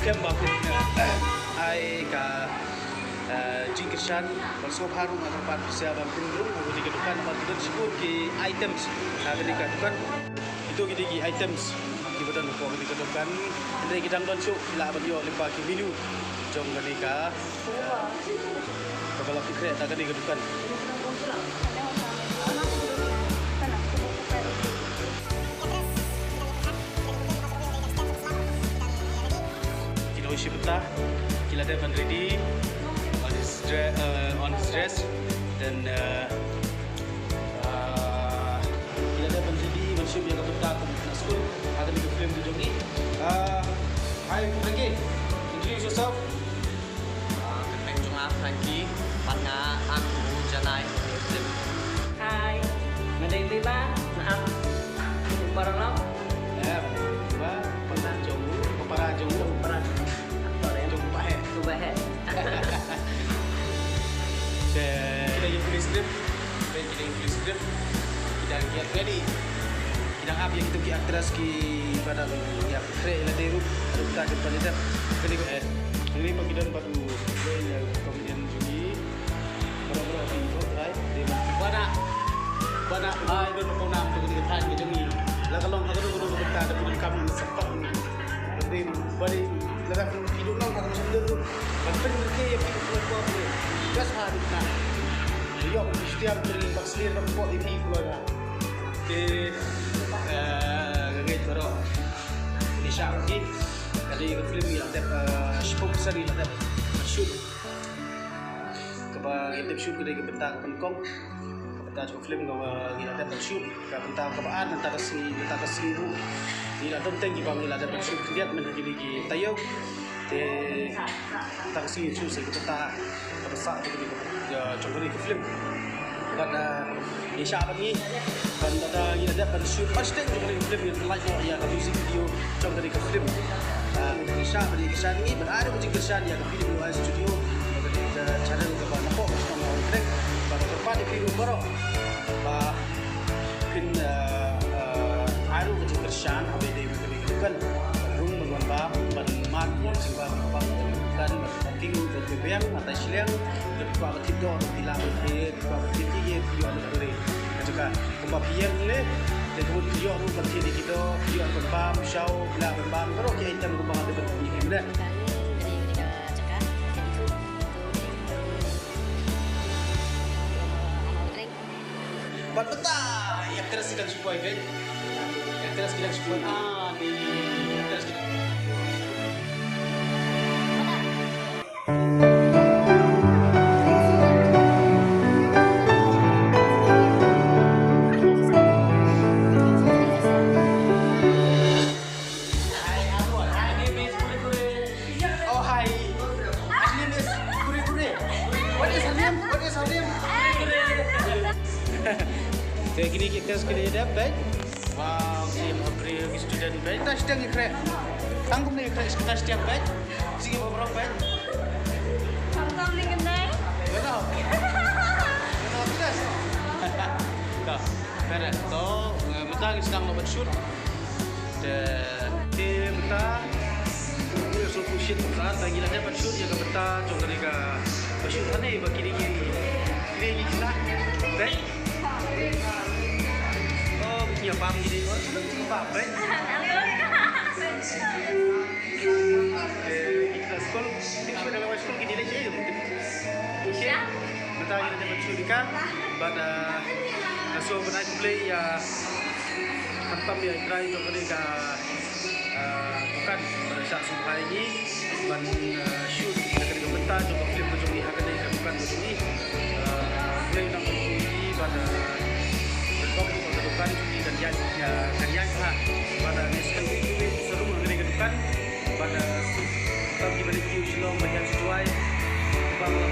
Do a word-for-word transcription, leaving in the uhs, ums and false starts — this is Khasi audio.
Ba phin ai ka jingkyrshan bad sngewbha ruh nga kyrpad phi sa ban pynrung ha kane ka dukan bad ki don shibun ki items ha kane ka dukan. Kito ki dei ki items kiba don hapoh kane ka dukan. Hynrei ki dang don shuh, phi lah ban ïoh lyngba ki menu jong kane ka kaba la pynkhreh da kane ka dukan. Ki nongshim bynta ki la dep ban ready on his dre- uh, on his dress. Then uh, uh, ki la dep ban ready ban shim ïa ka bynta kum na skul ha kane ka film ka jong ngi. Uh, hi Frankie, introduce yourself. Ah, kyrteng jong nga Frankie, bad nga act u Janai. Hi, nga dei Biba, nga act u Paralok. Eh, Biba, para jong u, para jong u, para jong u. Actor, eh? Jong u Bah Heh. U Bah Heh. Te, kita ïa police trip. Kita ïa police trip. Kita ïa ready. Ki dang ap ïa kito ki actress kiba dang ïa khreh ïa lade ruh haduh katta ki pan ïa dep. Kane ko, eh, kane pa ki don bad u, eh, comedian jong ngi. Baroh baroh ki ïoh trai. Dei ban, ba na, ba na, ba don ko nam jong ngi, trai jong ngi. La ka long ha ka dei ka dei ka bynta da phi donkam sa pat. Dei ba dei la ka phi donkam ha ka dei ban pynrkhe ïa phi ko ko. Best ha dei na. Ïoh phi stiam phi bak slir bak ko ïa phi ko la. Te, eh, nga ngeit baroh. Ni shah ki, ka dei ka film ngi la dep, eh, shiphew san ngi la dep shoot. Kaba ngi dep shoot ka dei ka bynta ka pynkhong. Ka bynta jong ka film kaba ngi la dep shoot. Ka bynta kaba ar, bynta ka sngi, bynta ka sngi ruh. Ngi la don teng kiba ngi la dep shoot khyndiat mynta kine ki taïew. Te tang shi chu se ka ta ka sa ka ni ka jong ka ni ka film. Bad, ah, ngi shah bad ngi ban da ngi la dep ban shoot ban sting jong ka ni ka film, ngi la lait noh ïa ka music video jong ka ni ka film. Ah, ngi shah bad ngi kyrshan ngi bad ai ka jingkyrshan ïa ka P W I studio, ka ni ka channel kaba na pok jong ka Hall Trek. Bad ka pat ïa ki ruh baroh ba phin, ah, ah, ai ka jingkyrshan ha ba dei Kan rung ban wan bam ban mat ïa ka jingwan ban bam kan ban king ban biang atai shiliang. Dep kwah ba tip dor phi lah ban phi kwah ba tip ki ye phi wan ban re. Ka jaka kumba phi ïeng ne te kumba phi ïoh ruh ban tip ki dor phi ïoh ban bam shaw phi lah ban bam baroh ki item kumba nga dep ban phi ne. Bad mynta ïa actress ki dang shu poi, guys. Ïa actress ki dang shu poi. Ah, ni actress ki dang Hi, everyone. My name is Kure Kure. Oh, hi. My name is Kure Kure. What is her name? What is her name? Te kine ki actress ki dei dep bad. Wow, ki ma bri ki student bad. Ta sdang ki kre. Tang kum ne kre ta sdang bad. Sigi ma bro bad. Kam kam ni kenai. Hello. Hello, actress. Ka. Pere. To, eh, mynta ngi sdang noh ban shoot. Te, te mynta ngi shu shoot mynta, te ngi la dep ban shoot ïa ka bynta jong kane ka, ka shoot hangne ba kine ki, kine ki khynnah. Te. Oh, ngi bam kine. Oh, bam, te. Te, ki khynnah skul, ki khynnah skul kine leh ei. Mynta ngi la dep ban shoot ïa ka, bad, ah, nga shu ban ai khublei ïa khamtam ïa i trai jong kane ka, ah, dukan ba la shah sngewbha ïa ngi ban, ah, shoot ïa kane ka bynta jong ka film ka jong ngi ha kane ka dukan ka jong ngi. Ah, khublei nang jong ngi bad, ah, ban bok ka dukan jong ngi kan ïaid, ah, kan ïaid bha bad, ah, ngi sa kan ïaid sa rum ha kane ka dukan bad, ah, tang kiba dei ki Shillong ba ïaid sha Jowai ba la